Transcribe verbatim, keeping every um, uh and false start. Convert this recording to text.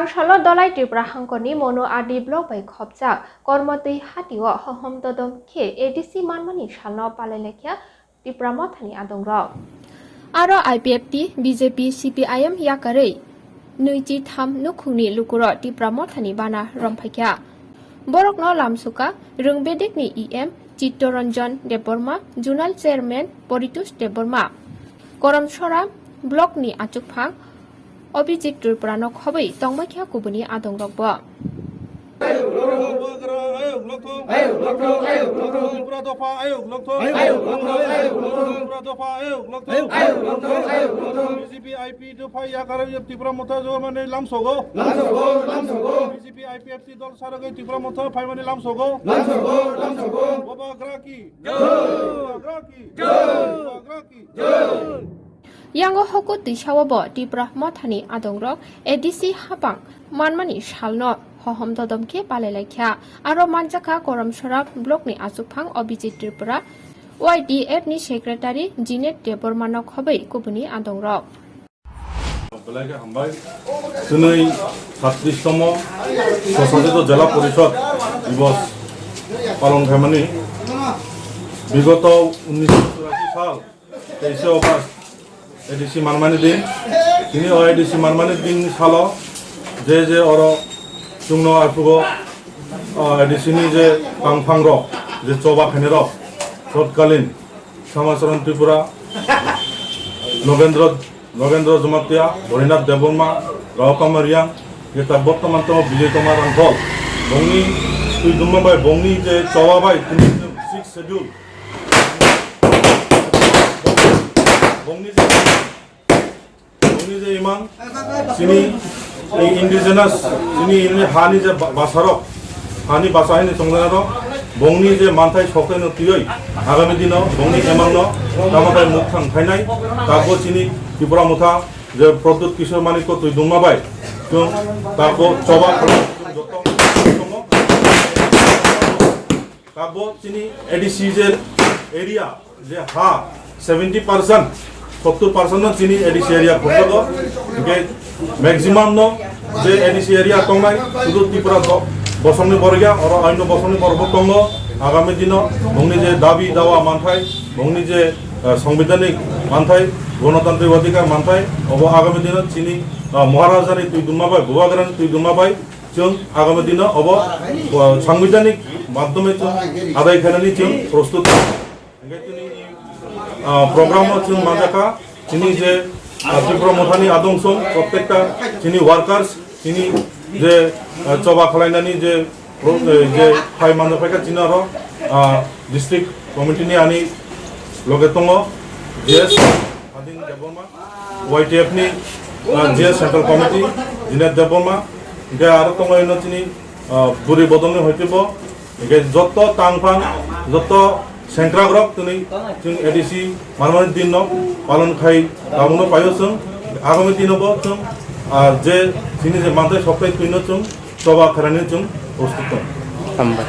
Salo Dolai Tripura hangkorni Mono R D block bai khopjak Kormotwi hatio hohom dodom khe A D C manmani salno palailaikha Tipra Mothani adongrok. Aro I P F T, B J P, C P I M yakarwi nwichi tham nukhungni lukurok Tipra Mothani bana romphaikha. Borokno lamsukha Rwngbedekni E M Chittoranjan Debbarma, Zonal Chairman Paritosh Debbarma, Karamchara blockni achukphang Abhijit Tripura no khobwi tongbaikha kubuni adongrokbo. Bubagra ayok lokthong. Ayok lokthong, ayok lokthong. Tipra dopha ayok lokthong. Ayok lokthong, ayok lokthong. Tipra dopha ayok lokthong. Ayok lokthong, ayok lokthong. B J P I P dopha yakarwi Tipra Motha jogmani lamsogo. Lamsogo, lamsogo. B J P I P F T dol saragwi Tipra Motha phaimani lamsogo. Lamsogo, lamsogo. Bubagra ki jai. Bubagra ki jai. Bubagra ki jai. Yango hoko twisao bo Tipra Mothani adongrok A D C hapang manmani salno hohom dodom khe palailaikha. Aro manjakha Karamchara blockni achukphang Abhijit Tripura, Y T F ni secretary Jinet Debbarma no khobwi kubuni adongrok. Belai khe hambai. Twnwi satris tomo Swshasit Jela Porishod Divos palon khaimani bigoto unnish churashi sal teishe August A D C manmani din. Tini o A D C manmani din salo je je oro chwngno arphugo, o, A D C ni je tangphang rok, je choba khainai rok, totkalin Samacharan Tripura, Nogendra, Nogendra Jamatia, Horinath Debbarma, Raokama Riang, jeta bortoman tamo Bijoy Kumar Rangkhol. Bongni twi duma bai, bongni je choba bai, tini sixth schedule. Bongni je, bongni je imang, chini indigenous, chini ini hani je ba-, basarok, hani basa hini tongjanarok, bongni je manthai sokthai no twiwi, agami dino bongni imang no tamo bai mukthang khainai, tabo chini Tipra Motha je Pradyut Kishore Manik ko twi duma bai, chwng tabo choba khainai, chwng joto Tabo chini A D C je area je ha seventy percent, sottur percent no chini A D C area khobjago. Hingke maximum no je A D C area tongnai, sudu Tripura bo-, bosongni borok ya, oro aino bosongni borok bo tongo. Agami dino bongni je dabi dawa manthai, bongni je, eh, sangbidhanik manthai, gonotantrik odhikar manthai, obo agami dino chini, eh, Maharajani twi duma bai, Bubagrani twi duma bai, Chwng agami dino obo, o, sangbidhanik madhyome chwng adai khainani chwng prostut. Hingke chini, a, program o chwng manjakha, chini je, a, Tripura Mothani adong song, prottekta chini workers, chini je, a, choba khwlainani je, pro-, e, je phai manjak phaikha chini aro, a, district committee ni ani loge tongo, J S Adin Debbarma. Y T F ni, ah, J S Central Committee, Jinet Debbarma, hingke aro tongo ino chini, ah, bwrwi bodolni hoite bo, hingke jotto tangphang, jotto sengkrakrok tini chwng A D C manmani din no palon khai tabukno paio chwng, agami dino bo chwng, ah, je chini je mantai soktai twino chwng choba khainani chwng prostut tong. Hambai.